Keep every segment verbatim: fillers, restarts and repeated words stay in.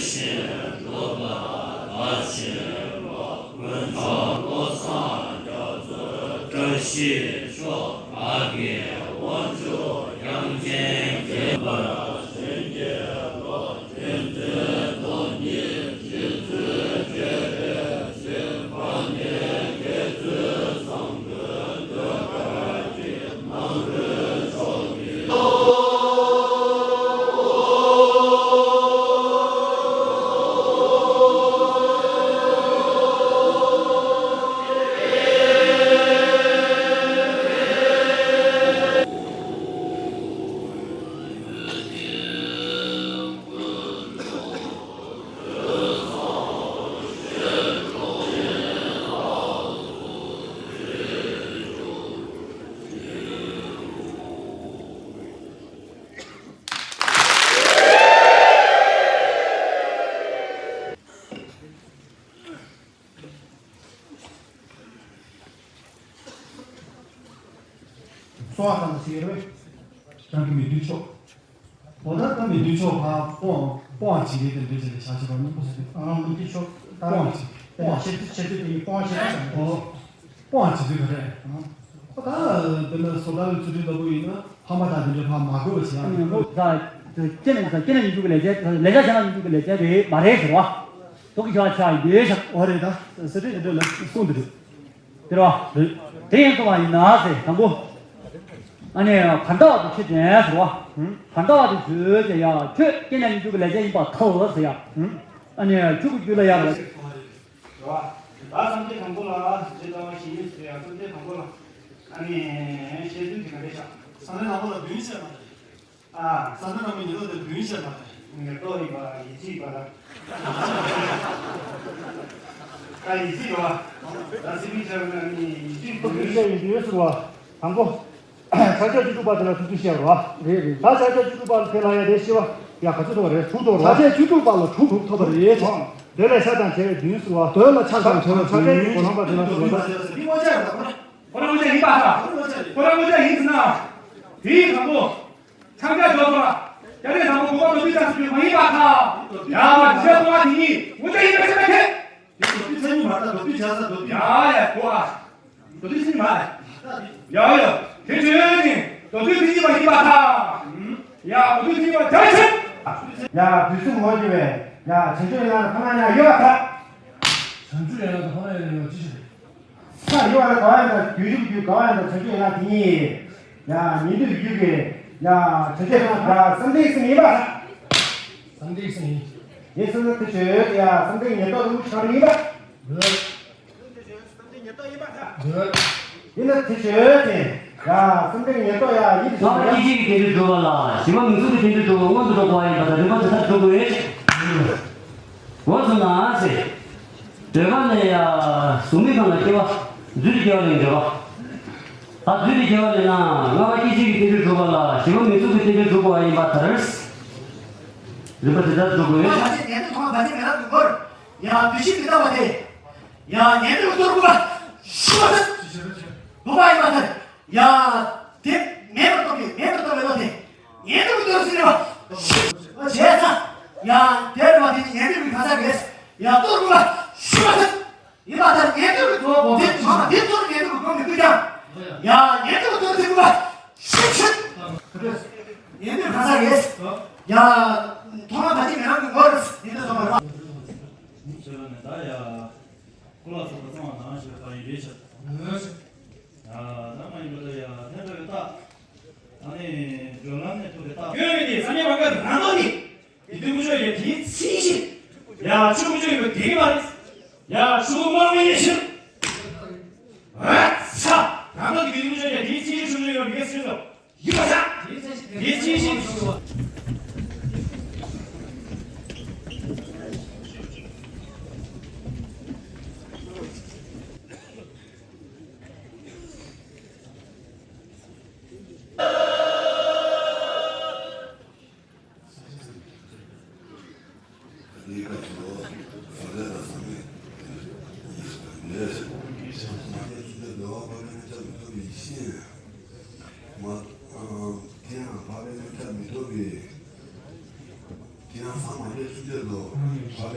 ཞིང་འགྲོ་བ་ལ་ཆེན་པོ་དཀོན་མཆོག་བློ་བཟང་རྒྱ་མཚོའི་བཀྲ་ཤིས་ཤོག་བདག་གི་དབང་ཕྱུག་རྒྱལ་ཆེན་དགྱེས་པར་བྱིན་གྱིས་རློབས། གསོལ་བ་བཏབ་ཟེར་གྱི་ཡོད་རེད་པས། བྱང་གི་མི་འདུས་ཆོག་འོ་ད་ལྟ་མི་འདུས་ཆོག་ཕ་སྤོང་སྤོང་བ་བྱེད་ཀྱི་དེ་འདུས་བྱེད་ལས་བྱ་བྱེད་པ་གཉིས་པོ་ཟེར་ཏེ། ཨ་མི་འདུས་ཆོག་ད་སྤོང་བ་བྱེད། སྤོང་བ་བྱེད་ཚུལ་བྱེད་ཚུལ་དེ་ཉིད་སྤོང་བ་བྱེད་ཙམ་གྱི་སྤོང་བ་བྱེད་ཚུལ་ག་རེ། ཁོ་ད་དེ་ལ་བཟོ་ལྟ་བའི་ཚུལ་ཁྲིམས་ལྟ་བུ་ཡིན་ན་ཕ་མ་དང་དེ་འདྲའི་ཕ་མ་དགོས་པ་བྱེད་ཡག་ཡིན་ལོ། ད་སྐྱེ་ནས་ད་སྐྱེ་ནས་མི་འཇུག་གི་ལས་བྱེད་ལས་བྱ་བྱས་ན་མི་འཇུག་གི་ལས་བྱེད་རེད་མ་རེད་ཟེར་བ། དོ་གི་ཆ་ཆ་ཡིན་ཡོད་ཤག་འོ་རེད་ད་ཟེར་ཏེ་དེ་འདྲ་ལ་གསུངས་འདུག་དེ་རེད་བ། དེ་ཡིན་སོང་བ་ཡིན་ན་ཟེར་དང་པོ། ཨ་ནི་གར་ལྟ་བ་དེ་ཁྱེད་དྲན་ཟེར་བ། གར་ལྟ་བ་དེ་བྱོས་ཀྱི་ཡ་ཁྱོད་སྐྱེ་ནས་མི་འཇུག་གི་ལས་བྱེད་ཡིན་པ་ཐལ་ཟེར་ཡ། ཨ་ནི་ཆུ་བོ་རྒྱུད་ལ་ཡ་རེད། རེད་བ། ད་སངས་རྒྱས་དང་པོ་ལ་ཇི་ལྟ་བ་བཞིན་ཟེར་ཡ་སངས་རྒྱས་དང་པོ་ལ་ཨ་ནི་བཤད་ཚུལ་དེ་ག་རེ་བཞག་སངས་རྒྱས་དང་པོ་ལ་བདུན་བཤད་མ་རེད། ཨ། ས་ན་ན་མོ་ཉེར་བསྡོགས་དེ་བདུན་བཤད་པ་རེད། ཉེར་བསྡོགས་ཡིན་པ་ཡིད་ཆེས་པ་དང་། ཨ་ཡིད་ཆེས་པ། ད་སྲིད་པའི་ཆ་ན་ནི་ཡིད་ཆེས་ཐུབ་པའི་བཤད་ཡིན་དུས་ཟེར་བ། དང་པོ། ཕྱག་རྒྱ་བཅུ་དྲུག་པ་དེ་ལ་ཐུགས་རྗེ་བཤད་པ་རེད་བ། རེད་རེད། ད་ཕྱག་རྒྱ་བཅུ་དྲུག་པ་དེ་ལ་ཡ་དེ་ཤི་བ་ཡ་ག་ཚོད་ཐོབ་པ་རེད། དྲུག་ཐོབ་རེད་བ། ཕྱག་རྒྱ་བཅུ་དྲུག་པ་ལ་དྲུག་དྲུག་ཐོབ་པ་རེད། དོན་ལ་ཕྱག་དང་བྲལ་བའི་བདུན་ཟེར་བ། དོན་ལ་ཕྱག་དང་བྲལ་བའི་བདུན། ཕྱག་རྒྱ་གི་གོ་ལོང་པ་དེ་ལ་ཟེར་བ། ཁོ་རང་ངོ་ཅག་ཡིན་པ་ཁ། ཁོ་རང་ངོ་ཅག་ཡིན་ཟེར་ན། དེའི་དང་པོ། ཕྱག་རྒྱ་འཇོག་པ། རྒྱ་རས་དང་པོ་གོ་བ་མདོར་བསྡུས་ཆགས་སུ་གྱུར་མ་ཡིན་པ་ཁ། ཡ་མ་བྱས་སོང་བ་དེ་ཉིད་ངོ་ཅག་ཡིན་པ་ཤེས་པ་ཁེ། དེ་མདོར་བསྡུས་མཚན་ཉིད་མ་རེད། མདོར་བསྡུས་བྱ་ས་མདོར་བསྡུས། ཡ་ཡ་གོ་བ། མདོར་བསྡུས་མཚན་ཉིད་མ་རེད། ཡ་ཡ་དེ་བྱས་ནས་མདོར་བསྡུས་མཚན་ཉིད་མ་ཡིན་པ་ཁ། ཡ་མདོར་བསྡུས་མཚན་ཉིད་མ་རེད། ཡ་དུས་གསུམ་འོང་གི་བས་ཡ་བྱང་ཆུབ་ཡན་ལག་ཐ་མ་ཡང་ཡོད་པ་ཁ། བྱང་ཆུབ་ཡན་ལག་ཐ་མ་ཡང་ཡོད་ཅི་ཞིག་རེད། ས་རི་བ་ལ་ག་བ་ཡང་དང་རྒྱུ་རྒྱུ་རྒྱུ་ག་བ་ཡང་དང་བྱང་ཆུབ་ཡན་ལག་དེ་ཉིད། ཡ་ཉིད་དུ་རྒྱུ་གི། ཡ་བྱང་ཆུབ་ཡན་ལག་བསམ་གཏན་གསུམ་ཡིན་པ། བསམ་གཏན་གསུམ་ཡིན། ཡིན་ཟེར་ན་དེ་ཆོས་ཡ་བསམ་གཏན་ཉེར་བསྡོགས་རིན་པོ་ཆེ་གང་རེད་ཡིན་པ། ཡིན་ན་དེ་ཆོས་ཡ་བསམ་གཏན་ཉེར་བསྡོགས་ཡ་ཡིན་དེ་ཆོས། ང་སྐད་ཅིག་གིས་དེ་འདྲའི་སྒྲུབ་པ་ལ་ཞི་བ་མི་ཚུགས་ཀྱི་དེ་འདྲའི་སྒྲུབ་པ་སྔོན་དུ་འགྲོ་དགོས་པ་ཡིན་པ་དང་རིམ་པ་དེ་ལྟར་སྒྲུབ་དགོས། འོ་སོང་ན་ཟེར། འདོད་པ་ནས་ཡ་གཟུགས་མེད་ཁམས་ལ་སྐྱེ་བ། རྫུས་ཏེ་སྐྱེ་བ་ལེན་འདོད་པ། ད་རྫུས་ཏེ་སྐྱེ་བ་ལེན་ན་ལྔ་པ་སྐད་ཅིག་གིས་རྟེན་འབྲེལ་སྒྲུབ་པ་ལ་ཞི་བ་མི་ཚུགས་ཀྱི་རྟེན་འབྲེལ་སྒྲུབ་དགོས་པ་ཡིན་པ་ལྟར། རིམ་པ་དེ་ལྟར་སྒྲུབ་དགོས། ལྔ་པ་དེ་ཉན་ཐོས་ཐོག་མ་བར་ཆད་མེད་པར་འདུག་གོ། ཡ་འདུ་ཤེས་མི་འདའ་བ་དེ། ཡ་ཉན་ཐོས་ཀྱི་ཐོག་རུ་པ། ཤི་བ་དེ། འདུག་པ་ཡིན་པ་ལྟར། ཡ། དེ་མེད་པར་རྟོགས་པའི་མེད་པར་རྟོགས་པའི་བློ་དེ། ཉན་ཐོས་ཀྱི་ཐོག་ཟེར་བ། བྱས་ཙང་། ཡ། དེར་བ་དེ་ཉན་ཐོས་ཀྱི་གང་ཟག་རེད། ཡ་གཏོར་དགོས་པ། ཤི་བ་དེ། ཡིན་པ་ལྟར་ཉན་ཐོས་ཀྱི་ཐོག་དེ་མ་དེ་ཚོར་ཉན་ཐོས་ཀྱི་ཐོག་ནས་བསྐུལ་ཀྱང་། ཡ་ཉན་ཐོས་ཀྱི་ཐོག་ཟེར་དགོས་པ། ཤི་ཆེད། ཉན་ཐོས་གང་ཟག་རེད། ཡ། ཐོག་མ་བར་ཆད་མེད་རང་གི་ངོ་རེད། ཡིན་དུས་ཐོག་མ་རེད། ཟེར་བ་ནི་ད་ཡ། ཀུན་ལ་སོགས་པ་གསང་བ་ནང་ཞེས་པ་ཡིན་པའི་ཕྱིར། ཡ། ད་མ་ཡིན་པ་ལ་ཡ་ཐལ་འགྲོ་བའི་རྟགས། ཨ་ནི་སྦྱོར་ལམ་ནས་ཐོབ་པའི་རྟགས། སྐྱོན་མེད་དེ་སངས་རྒྱས་མ་ག་རང་ལོ་ནི། དགེ་འདུན་དཀོན་མཆོག་ཡོད་དེའི་ཚིག་བཞིན། ཡ་ཆོས་དཀོན་མཆོག་ཡོད་པ་དེ་གི་མ་རེད། ཡ་ཆོས་དཀོན་མཆོག་མ་ཡིན་ཕྱིར། ཨ་ཚ། རང་ལོ་དེ་དགེ་འདུན་དཀོན་མཆོག་ཡོད་དེའི་ཚིག་བཞིན་ཆོས་དཀོན་མཆོག་ཡོད་པ་དེ་གི་ཚིག་བཞིན། ཡིད་ལ་བྱ། དེའི་ཚེ་ཞིག་དེའི་ཚེ་ཞིག་མ། ཨ། དེ་ཡང་འཕགས་པའི་དངོས་ཐབས་མི་ཐོབ་པས། དེ་ཡང་སངས་མ་རྒྱས་ཆོས་འདོད་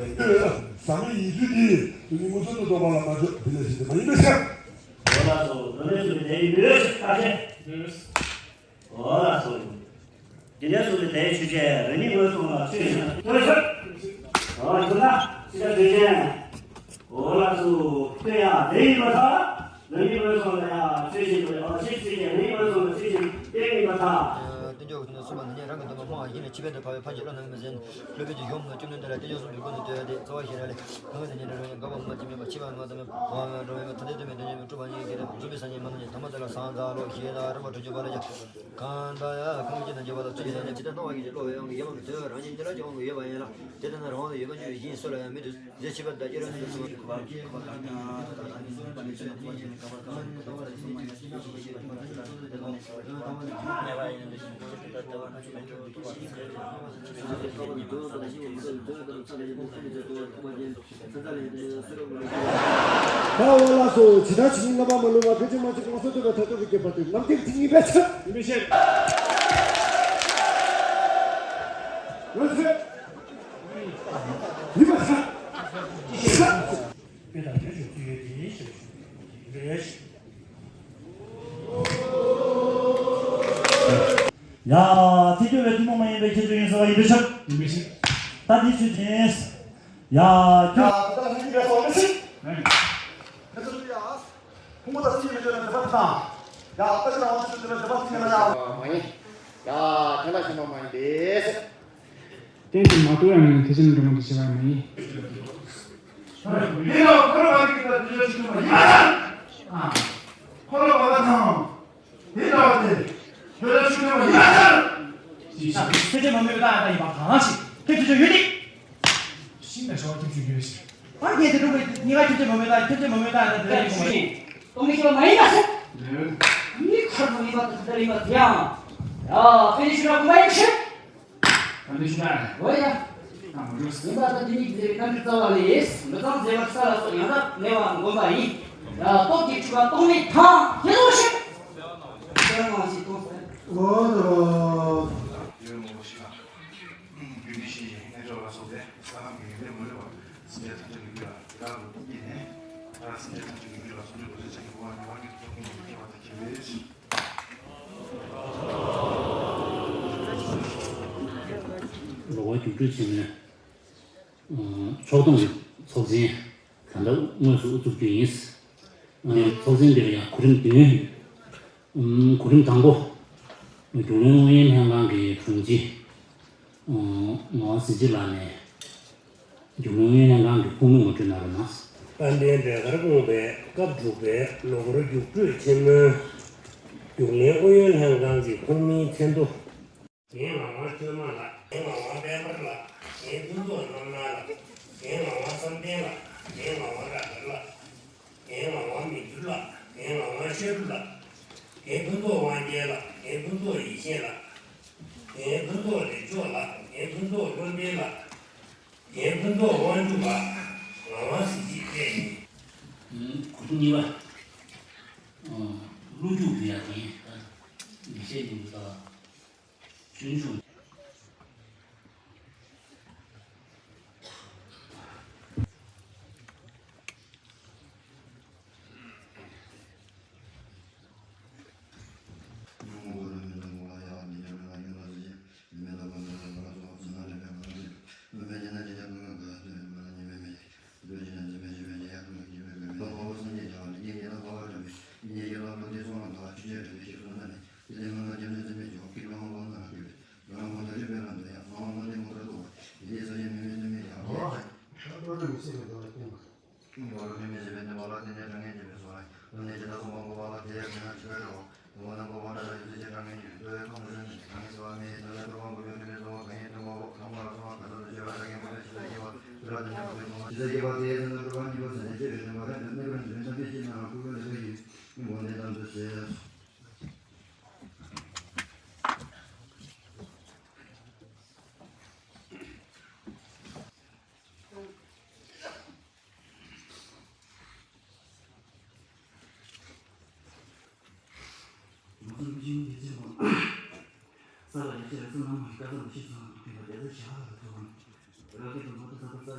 ཟབ་མོའི་ཡིན་ཚུལ་འདི་དུས་ཀྱི་མངོན་ཚུལ་དུ་རྟོགས་པ་ལ་མ་ལྕོགས་འདི་ལས་ཞིག་དེ་མ་ཡིན་པའི་ཕྱིར། འོ་ལགས་སོ། འདི་ལས་སུ་དེའི་ཡོད་ཞིག་ཐག་བཅད། འོ་ལགས་སོ། དེ་ནས་སུ་དེའི་ཆོས་ཅན། རང་ཉིད་མངོན་སུམ་ལ་ཆོས་ཅན། ཐོས་ཤོད། འོ་ཐུབ་ན་ཅི་ལྟར་ཆོས་ཅན། འོ་ལགས་སོ། དེ་ཡང་དེ་ཡིན་པར་ཐལ། རང་ཉིད་མངོན་སུམ་ལ་ཡང་ཆོས་ཅན། འོ་ཆོས་ཅན། རང་ཉིད་མངོན་སུམ་ལ་ཆོས་ཅན། དེ་ཡིན་པར་ཐལ། སྟོན་མཆོག་གསུངས་པ་ནི། རང་གི་སྡོམ་པ་སྨྲ་བ་ཡིས་ནི། ཕྱི་ཕན་དུ་འབད་བའི་ཕན་གྱི་བློ་རྣམས་མི་ཟད། སློབ་དཔོན་གྱིས་ཞུ་བ་ནི། བཅོམ་ལྡན་འདས་ལ་སྟོན་མཆོག་གསུངས་པའི་སྒོ་ནས་བསྟོད་པ་སྟེ། རྩ་བ་ཤེས་རབ་ལས། གང་གིས་དེ་ཉིད་ཀྱི་རང་ཉིད་འགལ་བ་སྨྲ་བ་ཅི་སྨྲས་པ། ཕྱི་ཕན་སྨྲ་བ་ཙམ་མེད་པ། འོག་ཕན་སྨྲ་བ་ཙམ་མེད་པ། ཐ་དད་དུ་མེད་དོན་ཡོད་མེད་སྤྲོས་པ་ཉིད་ཀྱིས་རེད། རྫུན་པའི་སངས་རྒྱས་མ་ནོར་ཞིང་། ཐ་མ་དེ་ལ་སངས་རྒྱས་ལོ། ཞེས་དང་རིགས་པ་བྲལ་གྱུར་པ་ལ་ཡང་། གང་ལྟར་ཡང་གང་གིས་ཅི་དང་བརྗོད་པ་དང་། ཚུལ་གྱིས་བསྟན་ནས་ཇི་ལྟར་སྣང་བ་ཡིད་ཀྱིས་བློ་བའི་དབང་གིས། ཡིད་ལ་མི་ཐོས་རང་བཞིན་འདི་ལ་སྤྱོད་པའང་ཡོད་པ་ཡིན་ལ། དེ་ལྟར་ན་རང་དབང་དུ་ཡོད་པ་ཆོས་ཅན་ཞིག་ཡིན་གསུངས་ལ་ཡང་མི་འདུག། རྫས་ཕྱི་པ་དང་སྐྱེ་རབས་ནི་གསུངས། ད་འོ་ལགས་སོ། ཇི་ལྟར་ཇི་སྙེད་རྣམ་པར་མ་ལུས་པ། ཕན་ཆད་མ་ཆད་གང་སར་ཐོབ་པའི་མཐར་ཐུག་གི་ཁྱད་པར་དེ་རྣམ་ཐར་གྱི་ཐིག་གཉིས་པའི་ཕྱིར། ཡིན་པའི་ཕྱིར། ཡིན་པའི་ཕྱིར། དཔེ་དང་དོན་ཞུགས་ཚུལ་ཡོད་དེ་ཞེས་པའི་ཕྱིར། ཡ། ཚིག་བརྗོད་པའི་ཐུན་མོང་མ་ཡིན་པའི་ཁྱད་ཆོས་ཡིན་ཟེར་བ་ཡིན་པའི་ཕྱིར། ཡིན་པའི་ཕྱིར། ད་འདི་ཆོས་ཅན། ཡ། ཁྱོད། ཡ། ད་ལྟ་ལྷན་རྒྱས་པའི་སོགས་མི་སྲིད། ཁྱེད་ཚོ་ཡ། ཁོང་པོ་དང་སྲིད་མི་བརྗོད་ན་འདོད་པ་དང་། ཡ། ད་ཕྱི་ནང་དབང་ཕྱུག་འདོད་པའི་འདོད་པ་ཚིག་ཡིན་ན་ཡང་། མ་ཡིན། ཡ། ཁྱེད་ལ་ཤེས་པ་མ་ཡིན་པས། རྟེན་ཅིང་མ་རྟོགས་ཡང་ནི། ཐེག་ཆེན་འགྲོ་མང་དུ་བྱེད་པ་མ་ཡིན། ཡིན་ནའང་འཁོར་བ་འདི་གི་དུས་ཚོད་ཕྱིན་པ་ཡིན་པ་ལྟར། འཁོར་བ་བ་དང་། དེ་ལྟ་བ་དེ། དུས་ཚོད་ཕྱིན་པ་ཡིན་པ་ལྟར། ཞེས་བྱ། ཐེག་ཆེན་མ་སྨོས་པའི་རྟགས་ཡང་དག་ཡིན་པ་གང་ཞིག་དེ་དུས་ཚོད་ཡོད་དེ། ཤིང་ལ་ཤོར་བ་ཁྱབ་ཆུ་ཡོད་ཞེས། ཨ་ཁྱེད་དེ་དྲུག་པའི་གཉིས་ཀ་ཁྱོད་ཚོས་མ་མོས་ད། ཁྱོད་ཚོས་མ་མོས་ད་ན་དེ་ལ་ཡོང་བ་ཡིན། སྟོང་ཉིད་ཤེས་པ་མ་ཡིན་པ་ཟེར། མི་ཁར་དུ་ཡིན་པ་དང་དེ་ལྟར་ཡིན་པ་དེ་ཡང་། ཡ། དཔེ་ནི་ཤེས་པ་མ་ཡིན་ཕྱིར། ད་འདི་ཤེས་པ། འོ་ཡ། ད་མ་འགྲོ་ཟེར། ཡིན་པ་དང་དེ་ཉིད་ཀྱི་རྣམ་འགྱུར་རྩ་བ་ལས། མི་གཙང་ཟེར་བ་ས་ལ་སོགས་ཡང་དག་མེད་པ་བསྒོམ་པ་ཡིན། ཡ། སྟོབས་ཀྱིས་འཁྲུལ་པ་སྟོང་མེད་དང་དེ་ལྟ་བུ་ཞིག། དེ་ལ་མ་ཞིག་སྟོང་ཟེར། འོ་ད། རྒྱུ་འདི་ཤེས་ཤིང་གནས་གྲོགས་ལ་སོགས་པའི་ས་ལམ་གྱི་ཡོན་ཏན་མ་ལུས་པ་སེམས་ཅན་ཐམས་ཅད་ཀྱི་རྒྱུད་ལ་རང་ལུགས་ཀྱིས་ནི་རང་སེམས་ཅན་ཐམས་ཅད་ཀྱི་རྒྱུད་ལ་སྲུང་སྐྱོབ་དགོས་ཚུལ་ཅན་གྱི་དབང་གིས་དབང་གྱུར་ཐོབ་ཀུན་ཏུ་སྐྱེ་བ་དང་མཁྱེན་པའི་ཕྱིར། ལོག་པ་རྒྱུགས་སྤྲོད་ཆེན་མོའི་ཕྱོགས་གཏོང་གི་ཚོགས་ཆེན་ད་ལྟ་དངོས་སུ་དབུ་འཛུགས་རྒྱུ་ཡིན། ཚོགས་ཆེན་འདིར་ཡང་གོ་རིམ་བདུན། གོ་རིམ་དང་པོ། རྒྱུགས་ལེན་ཨུ་ཡོན་ལྷན་ཁང་གི་དྲུང་ཆེ་ངག་དབང་གཟི་བརྗིད་ལགས་ནས་རྒྱུགས་ལེན་ཨུ་ཡོན་ལྷན་ཁང་གི་ཁོངས་མི་ངོ་སྤྲོད་གནང་རོགས་གནང་། དཔལ་ལྡན་འབྲས་དཀར་དགོན་པའི་སྐབས་དྲུག་པའི་ལོ་འཁོར་རྒྱུགས་སྤྲོད་ཆེན་མོའི་རྒྱུགས་ལེན་ཨུ་ཡོན་ལྷན་ཁང་གི་ཁོངས་མིའི་མཚན་ཐོ། ངའི་ངག་དབང་ཆོས་མང་ལགས། ངའི་ངག་དབང་དཔལ་འབར་ལགས། ངའི་ཕུན་ཚོགས་རྣམ་སྣང་ལགས། ངའི་ངག་དབང་བསམ་གཏན་ལགས། ངའི་ངག་དབང་ར་དར་ལགས། ངའི་ངག་དབང་མི་འགྱུར་ལགས། ངའི་ངག་དབང་བཤད་སྒྲུབ་ལགས། ངའི་ཕུན་ཚོགས་དབང་རྒྱལ་ལགས། ངའི་ཕུན་ཚོགས་ཡེ་ཤེས་ལགས། ངའི་ཕུན་ཚོགས་རིག་མཆོག་ལགས། ངའི་ཕུན་ཚོགས་བློ་ལྡན་ལགས། ངའི་ཕུན་ཚོགས་དབང་ཕྱུག་ལགས། ངག་དབང་གཟི་བརྗིད་བཅས་ཡིན། གོ་རིམ་གཉིས་པ། བློ་རྒྱུགས་འབུལ་ཡག་དེ་ཡིན། ད་ལེགས་བཤད་སྙིང་པོ་ལྟ་བ། ཆུང་ཆུང་།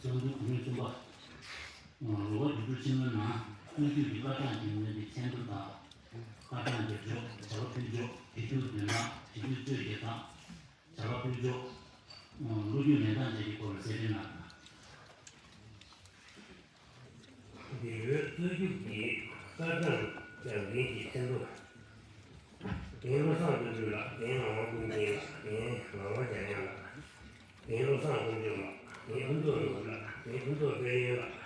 བཅོམ་ལྡན་གོང་མའི་གསུངས་པ། ལོ་ཀ་དྲུག་ཅུ་ཕྱི་མའི་ནང་སྲོལ་རྒྱུན་གྱི་སྐར་གྲངས་ཀྱི་ངོས་ནས་ཚན་དུ་དང་། སྐར་གྲངས་ཀྱི་འཇོག་བྱ་བ་ཕུལ་འཇོག་དེ་དུས་བདུན་ལ་དེ་དུས་གཙོས་བརྒྱད་དང་། བྱ་བ་ཕུལ་འཇོག་ལོ་རྒྱུས་ལེན་སྟངས་བཅས་ཀྱི་སྐོར་ལ་གསལ་སྟོན་གནང་དང་། འདི་ལོའི་རྩོད་རྒྱུགས་ཀྱི་སྐར་གྲངས་སྦྱང་མཁན་གྱི་ཚན་པ། རྒན་བློ་བཟང་དོན་གྲུབ་ལགས། རྒན་ངག་དབང་ཀུན་མཁྱེན་ལགས། རྒན་ངག་དབང་འཇམ་དབྱངས་ལགས། རྒན་བློ་བཟང་དཀོན་མཆོག་ལགས། རྒན་ཕུན་ཚོགས་ནོར་བུ་ལགས། རྒན་ཕུན་ཚོགས་དཔལ་ཡོན་ལགས།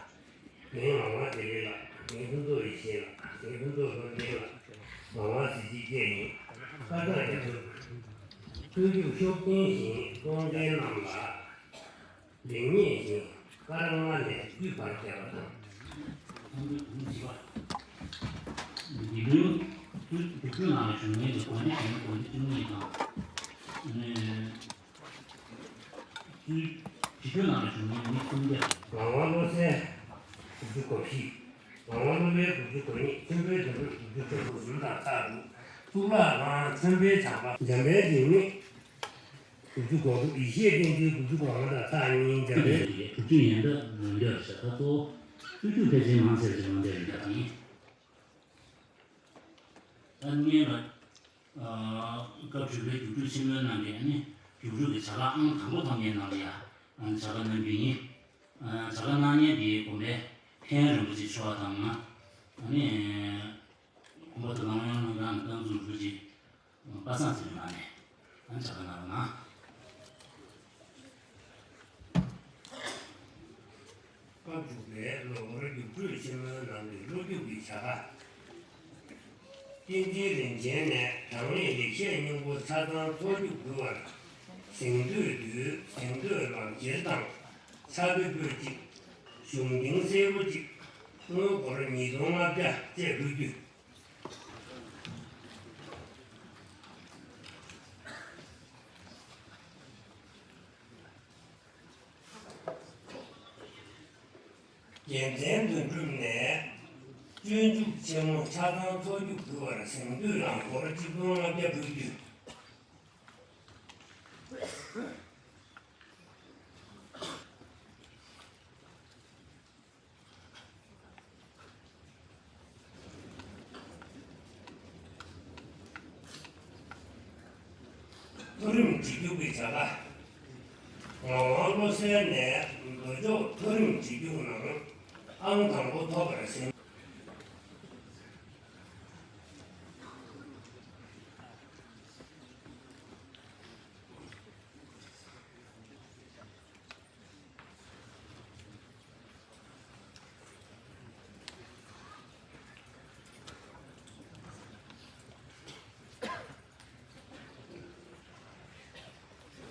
རྒན་ངག་དབང་བདེ་ལེགས་ལགས། རྒན་ཕུན་ཚོགས་ཡེ་ཤེས་ལགས། རྒན་ཕུན་ཚོགས་བློ་ལྡན་ལགས། ངག་དབང་གཟི་བརྗིད་བཅས་ཡིན། སྐར་གྲངས་བརྒྱད་ཅུ། རྩོད་རྒྱུགས་ཤུགས་ལྡན་ཞིང་གཏོང་མཁན་རྣམས་ལ། ལེགས་ཉེས་ཀྱི་སྐར་ལྔ་ནས་བཅུའི་བར་བརྒྱབ་པ་དང་། འདི་ལོའི་དུས་དུས་ཀྱི་ནང་ལ་བྱུང་མཁན་གྱི་དགོན་སྡེ་གཞན་དགོན་སྡེ་བཅུ་གཉིས་དང་། ཨ་ནི་དུས་དུས་ཀྱི་ནང་ལ་བྱུང་མཁན་མི་སུམ་བརྒྱ། ངག་དབང་བློ་གསལ་དགུ་བཅུ་གོ་བཞི། ངག་དབང་སློབ་དཔོན་དགུ་བཅུ་གོ་གཉིས། ཆོས་འཕེལ་དོན་གྲུབ་དགུ་བཅུ་གོ་དྲུག། གཟུངས་དང་ཐག་དྲུག། གཙུག་ལག་ཁང་ཆོས་འཕེལ་བྱམས་པ། འཇམ་དཔལ་འཇིགས་མེད། དགུ་བཅུ་གོ་དྲུག། ཡེ་ཤེས་བསྟན་འཛིན་དགུ་བཅུ་གོ་ལྔ་དང་ཐག་གཉིས། འཇམ་དཔལ། དྲུག་ཅུ་ཡན་འདབ་ལོ་འདབ་ཞག་ཁ་གཙོ་བོ་རྩོད་རྒྱུགས་ཕལ་ཆེར་མང་ཆེ་བ་ཅིག་ལོ་འདབ་ཡིན་པ་ཡིན། ད་སྔོན་ལ་སྐབས་དྲུག་པའི་རྒྱུགས་སྤྲོད་ཆེན་མོའི་ནང་གི་ཨ་ནི་རྒྱུགས་སྤྲོད་ཀྱི་བྱ་དགའ་ཨང་དང་པོ་ཐོབ་མཁན་རྣམས་ལ་ཡང་བྱ་དགའ་གནང་རྒྱུ་ཡིན། བྱ་དགའ་གནང་མཁན་དེ་དགོན་པའི་མཁན་རིན་པོ་ཆེ་མཆོག་དང་། ཨ་ནི་དགོན་པ་དུ་ལམ་ཡང་ལྷན་ཁང་གི་ཏང་འཛུགས་རུ་ཅིག་པ་སངས་ཟེར་བའི་ནང་ནས་ཨ་ནི་བྱ་དགའ་གནང་རོགས་གནང་། སྐབས་དྲུག་པའི་ལོ་འཁོར་རྒྱུགས་སྤྲོད་ཆེན་མོའི་ནང་གི་བློ་རྒྱུགས་ཀྱི་བྱ་དགའ། བསྟན་འཛིན་རིན་ཆེན་ནས་གྲངས་མེད་ལེགས་བཤད་སྙིང་པོ་ཆ་ཚང་ཚོགས་རྒྱུགས་ཕུལ་བར་གཟེངས་བསྟོད་དུས་གཟེངས་བསྟོད་ལག་འཁྱེར་དང་ཕྱག་དཔེ་པོད་གཅིག་གཞུང་འདིང་སེར་པོ་གཅིག་དངུལ་སྒོར་ཉིས་སྟོང་ལྔ་བརྒྱ་བཅས་ཕུལ་རྒྱུ། རྒྱལ་མཚན་དོན་གྲུབ་ནས་སྤྱོད་འཇུག་ཆེན་མོ་ཆ་ཚང་ཚོགས་རྒྱུགས་ཕུལ་བར་གཟེངས་བསྟོད་ལག་འཁོར་གཅིག་སྟོང་ལྔ་བརྒྱ་ཕུལ་རྒྱུ། མཐོ་རིམ་བྱེད་རྒྱུགས་ཀྱི་བྱ་དགའ། ངག་དབང་བློ་གསལ་ནས་མདོ་ཕྱོགས་མཐོ་རིམ་བྱེད་རྒྱུགས་ནང་ཨང་དང་པོ་ཐོབ་པར་གཟེངས།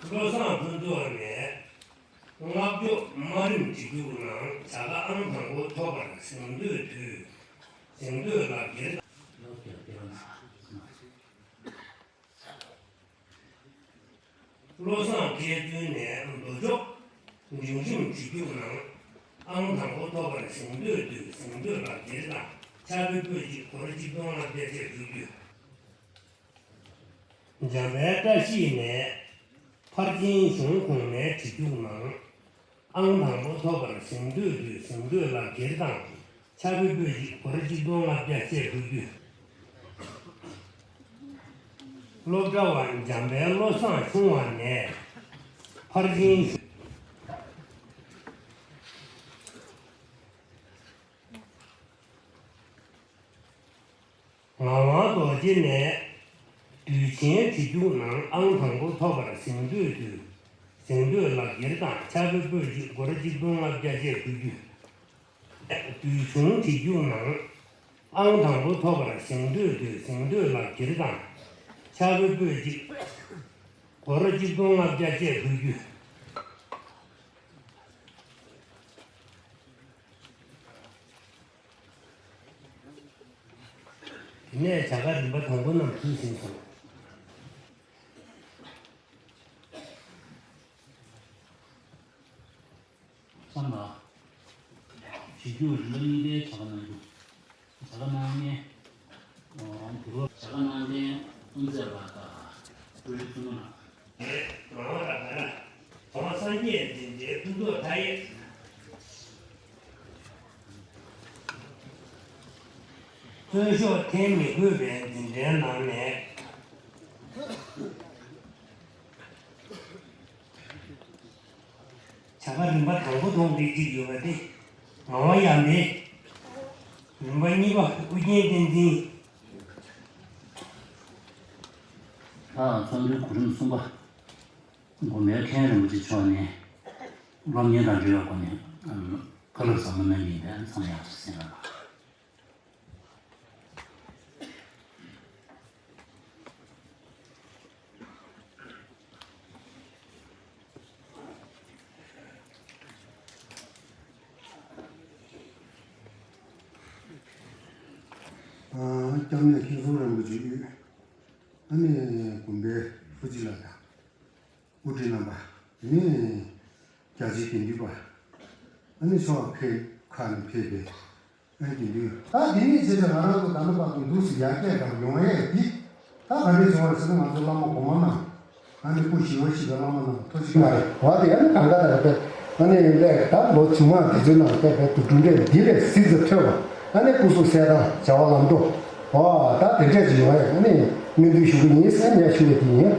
བློ་བཟང་ཕུན་ཚོགས་ནས་སྔགས་སྒྲོག་དམའ་རིམ་བྱེད་རྒྱུགས་ནང་བྱ་དགའ་ཨང་དང་པོ་ཐོབ་པར་གཟེངས་བསྟོད་དུས་གཟེངས་བསྟོད་ལག་འཁྱེར། བློ་བཟང་མཁས་བཙུན་ནས་མདོ་ཕྱོགས་འབྲིང་རིམ་བྱེད་རྒྱུགས་ནང་ཨང་དང་པོ་ཐོབ་པར་གཟེངས་བསྟོད་དུས་གཟེངས་བསྟོད་ལག་འཁྱེར་དང་ཕྱག་དཔེ་པོད་གཅིག་སྒོར་གཅིག་སྟོང་ལྔ་བརྒྱ་བཅས་ཕུལ་རྒྱུ། འཇམ་དཔལ་བཀྲ་ཤིས་ནས་ཕར་ཕྱིན་གཞུང་གོང་མའི་བྱེད་རྒྱུགས་ནང་ཨང་དང་པོ་ཐོབ་པར་གཟེངས་བསྟོད་དུས་གཟེངས་བསྟོད་ལག་འཁྱེར་དང་ཕྱག་དཔེ་པོད་གཅིག་སྒོར་གཅིག་སྟོང་ལྔ་བརྒྱ་བཅས་ཕུལ་རྒྱུ། སློབ་གྲྭ་བ་འཇམ་དཔལ་བློ་བཟང་ཆུང་བ་ནས་ཕར་ཕྱིན། ངག་དབང་རྡོ་རྗེ་ནས་དུས་ཆེན་བྱེད་རྒྱུགས་ནང་ཨང་དང་པོ་ཐོབ་པར་གཟེངས་བསྟོད་དུས་གཟེངས་བསྟོད་ལག་འཁྱེར་དང་ཕྱག་དཔེ་པོད་གཅིག་སྒོར་གཅིག་སྟོང་ལྔ་བརྒྱ་བཅས་ཕུལ་རྒྱུ། དུས་ཆུང་བྱེད་རྒྱུགས་ནང་ཨང་དང་པོ་ཐོབ་པར་གཟེངས་བསྟོད་དུས་གཟེངས་བསྟོད་ལག་འཁྱེར་དང་ཕྱག་དཔེ་པོད་གཅིག་སྒོར་གཅིག་སྟོང་ལྔ་བརྒྱ་བཅས་ཕུལ་རྒྱུ། དེ་ནས་བྱ་དགའ་རིམ་པ་དང་པོ་རྣམས་ཚུལ་བཞིན་སོང་། གསུམ་ལ། བྱེད་རྒྱུ་རིམ་པ་གཉིས་ཀའི་བྱ་དགའ་གནང་རྒྱུ། བྱ་དགའ་གནང་མཁན། ཨོ། དུས་བབ། བྱ་དགའ་གནང་མཁན་དབུ་མཛད་ལགས་དང་། བཀུར་འོས་ཐུན་མོང་ལགས། རེད། ང་རང་ལ་ད་ལྟ་གྲོང་སངས་རྒྱས་འཛིན་གྲྭའི་ཕུན་ཚོགས་མཐའ་ཡས། རྩོད་ཤོག་འཐེན་མི་དགོས་པའི་འཛིན་གྲྭའི་ནང་ནས། བྱ་དགའ་རིམ་པ་དང་པོ་ཐོག་འདི་གཅིག་ཡོད་པ་སྟེ། ངག་དབང་ཡབ་སྲས། རིམ་པ་གཉིས་པ་ཨུ་རྒྱན་བསྟན་འཛིན། ལྷག་ཚོགས་འདུའི་གོ་རིམ་གསུམ་པ། དགོན་པའི་མཁན་རིན་པོ་ཆེ་མཆོག་ནས་སློབ་གཉེར་དང་འབྲེལ་བའི་སྒོ་ནས་བཀའ་སློབ་ཟབ་མོ་གནང་གི་ཡིན་པས་ཚང་མ་ཡག་པོ་གསན་རོགས་གནང་། ཨ། སྐྱབས་གནས་མཁན་ཟུར་རིན་པོ་ཆེ་དབུས། ཨ་ནི་དགོན་པའི་ཧྲུའུ་ཅི་ལགས་དང་། དབུ་ཁྲིད་རྣམ་པ། དེ་ནས་རྒྱ་ཆེའི་དགེ་འདུན་པ། ཨ་ནི་ཕྱོགས་ཁག་ནས་ཕེབས་པའི་ཨ་ནི་དགེ་འདུན། ད་དེ་ནས་བྱས་ཏེ་ང་རང་ཚོ་ད་ལྟ་བར་དུ་འདུག་སེ་ཡར་རྒྱས་འགྲོ་ཡོང་ཡས་འདི། ད་ག་འདྲས་བྱུང་བ་རེད་ཟེར་ན། ང་ཚོ་བླ་མ་གོང་མ་རྣམས། ཨ་ནི་སྐུ་ཞི་བ་ཞིག་གི་བླ་མ་རྣམས་ཐུགས་རྗེ་ཆེ་ལགས་རེད། འོ་དེ་ཨ་ནི་གང་ག་ད་རེད་པས། ཨ་ནི་ལས་ད་ལོ་རྗེས་མ་དེ་ཚོའི་ནང་ལ་བལྟས་པའི་དུ་གྲུབ་འབྲས་འདི་ལས་སྲིད་རྩེ་ཐོས་པ། ཨ་ནི་སྐུ་གཟུགས་གསལ་ཐང་བྱ་བ་ལམ་འགྲོ། འོ་ད་དེ་འདྲས་ཅིག་ཡོང་བས། ཨ་ནི་སྨོན་འདུན་ཞུ་གི་ཡིན་ཟེར་ནས་ཞུ་བའི་དེ་ཡིན།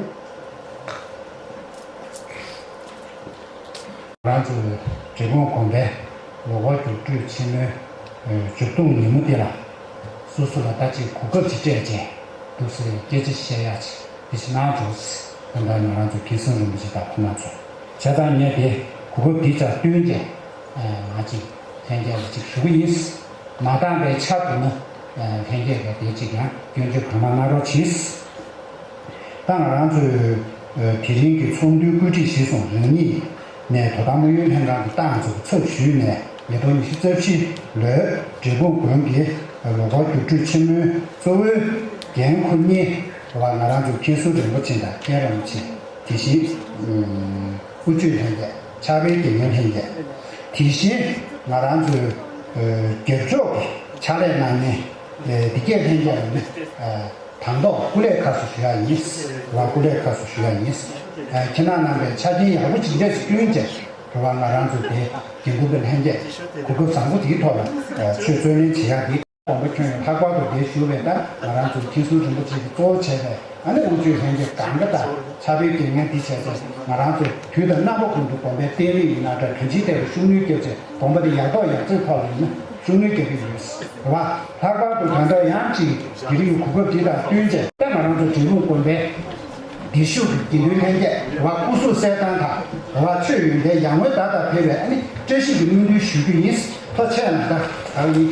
ང་རང་ཚོའི་འབྲས་སྤུངས་དགོན་པའི་ལོ་འཁོར་རྒྱུགས་སྤྲོད་ཆེན་མོའི་མཇུག་བསྡོམས་ཉིན་མོ་འདི་ལ། སོ་སོ་ལ་ད་ཅིག་གོ་སྐབས་ཅིག་སྤྲད་བྱས། འདུག་སེ་སྐད་ཆ་བཤད་ཡག་ཅིག་འདི་ཞིག་གནང་བྱུང་། ད་ལྟ་ང་རང་ཚོ་མཁན་ཟུར་རིན་པོ་ཆེ་དང་ཁོང་རྣམ་ཚོ་བྱས་ཙང་ངས་དེ་གོ་སྐབས་འདི་ཆ་བཏོན་བྱས། ང་ཅིག་ལྷན་རྒྱས་ལ་ཅིག་ཞུ་གི་ཡིན། མ་འདང་བའི་ཆ་འདུག་ན་ལྷན་རྒྱས་ཀྱིས་དེ་ཅིག་ཡང་སྐྱོན་བརྗོད་གང་མང་གནང་རོགས་གྱིས། ད་ང་རང་ཚོས་དེ་རིང་གི་ཚོགས་འདུའི་བཀོད་སྒྲིག་གཞིར་བཟུང་རང་ཉིད་ནས་དོ་དམ་ཨུ་ཡོན་ལྷན་ཁང་གི་ཏང་ཙུའུ་ཚབ་ཞུས་ནས། ཉིས་སྟོང་ཉི་ཤུ་རྩ་བཞི་ལོའི་འབྲས་སྤུངས་དགོན་གྱི་ལོ་འཁོར་རྒྱུགས་སྤྲོད་ཆེན་མོའི་གཙོ་བོའི་འགན་ཁུར་མཁན་ང་རང་ཚོའི་མཁན་ཟུར་རིན་པོ་ཆེ་དང་མཁན་རིན་པོ་ཆེ། དེ་བཞིན་དབུ་ཆོས་ལྷན་རྒྱས། ཕྱག་དཔེ་དགེ་བསྙེན་ལྷན་རྒྱས། དེ་བཞིན་ང་རང་ཚོའི་རྒྱབ་ཕྱོགས་ཀྱི་ཕྱག་ལས་གནང་མཁན་འདི་གའི་ལྷན་རྒྱས་ལ་ནི། དང་ཐོག་སྐུ་ལས་ཁག་སོ་ཞུ་ཡག་ཡིན། རེད་བ། སྐུ་ལས་ཁག་སོ་ཞུ་ཡག་ཡིན། ཁྱེད་རང་རྣམ་པས་ཆ་རྐྱེན་ཡག་པོ་ཇི་འདྲས་ཤིག་བསྐྲུན་བྱས། རེད་བ། ང་རང་ཚོ་དེ་དགེ་འདུན་པའི་ལྷན་རྒྱས་གོ་སྐབས་བཟང་པོ་དེའི་ཐོག་ལ་ཆོས་རྩོད་ལེན་བྱེད་ཡག་འདི། དགོངས་པ་ཁྱོན་ཡོངས་ལྷག་པར་དུ་དེ་ཞུ་བས། ད་ང་རང་ཚོའི་མཁན་ཟུར་རིན་པོ་ཆེ་གིས་གཙོ་བོ་བྱས་པའི་ཨ་ནི་དབུ་ཆོས་ལྷན་རྒྱས་གང་ག་དང་ཕྱག་དཔེ་དགེ་བསྙེན་འདི་བྱས་ཚེ། ང་རང་ཚོས་དུས་དང་རྣམ་པ་ཀུན་ཏུ་དགོན་པའི་བསྟན་རིས་ཡིན་ན་འདྲ། གང་ཅིའི་ཐད་དུ་ཤུགས་སྣོན་བརྒྱབ་བྱས་དགོན་པ་འདི་ཡག་ཐོག་ཡག་བརྩེགས་ཐོག་ལ་ཡིན་ན་ཤུགས་སྣོན་རྒྱག་གི་ཡོད། རེད་བ། ལྷག་པར་དུ་ད་ལྟ་ཡང་ཅིག་དེ་རིང་གི་གོ་སྐབས་འདི་དང་བསྟུན་བྱས། ད་ང་རང་ཚོ་འབྲས་སྤུངས་དགོན་པའི་བདེ་ཤུགས་ཀྱི་དགེ་འདུན་ལྷན་རྒྱས། རེད་བ། སྐུ་གཟུགས་གསལ་ཐང་དང་། རེད་བ། ཆོས་ཡོན་ཏན་ཡར་ངོའི་ཟླ་ལྟར་འཕེལ་བའི་ཨ་ནི་བཀྲ་ཤིས་ཀྱི་སྨོན་འདུན་ཞུ་རྒྱུ་ཡིན། ཐུགས་རྗེ་ཆེ་གནང་། ད་ཨ་ནི།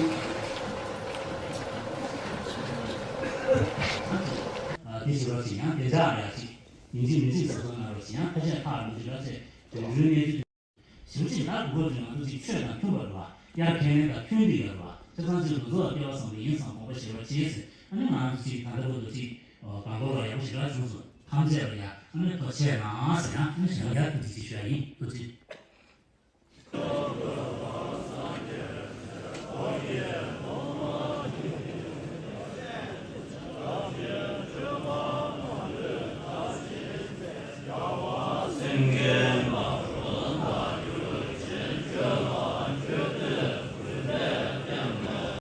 ཨ། དེ་བྱེད་རོགས་བྱེད། ཡང་བདེ་འཇགས་ཡག་ཅིག་ཡིན་གཅིག་མིན་གཅིག་གཟབ་གཟབ་གནང་རོགས་བྱེད། ཡང་ཁ་ཤས་ཁག་མི་འདུག་ལབ་ཚེ་དོན་གྲུབ་གནས་ཚུལ། ཞེ་པོ་ཅིག་ད་གོ་སྐབས་དེ་ང་ཚོ་ཅིག་ཆོས་དང་མཐུན་པ་རེད་བ། དབྱར་ཁས་ལེན་དང་མཐུན་པ་ཡོད་རེད་བ། བྱས་ཙང་ཅིག་ང་ཚོ་ལ་སྐལ་བ་བཟང་པོ་ཡིན་བསམ་དགོངས་པ་བཞེས་རོགས་བྱེད་ཟེར། ཨ་ནི་ང་རང་ཚོ་ཅིག་ད་ལྟ་བར་དུ་ཅིག་སྒང་ཏོག་ལ་ཡག་པོ་ཞེ་དྲག་བྱུང་སོང་། ཐམས་ཅད་ལ་ཡ་ཨ་ནི་ཐུགས་རྗེ་ཆེ་གནང་ཟེར་ཡང་ཨ་ནི་ཞེ་དྲག་ཐུགས་རྗེ་ཆེ་ཞུ་ཡ་ཡིན། ཐུགས་རྗེ་ཆེ།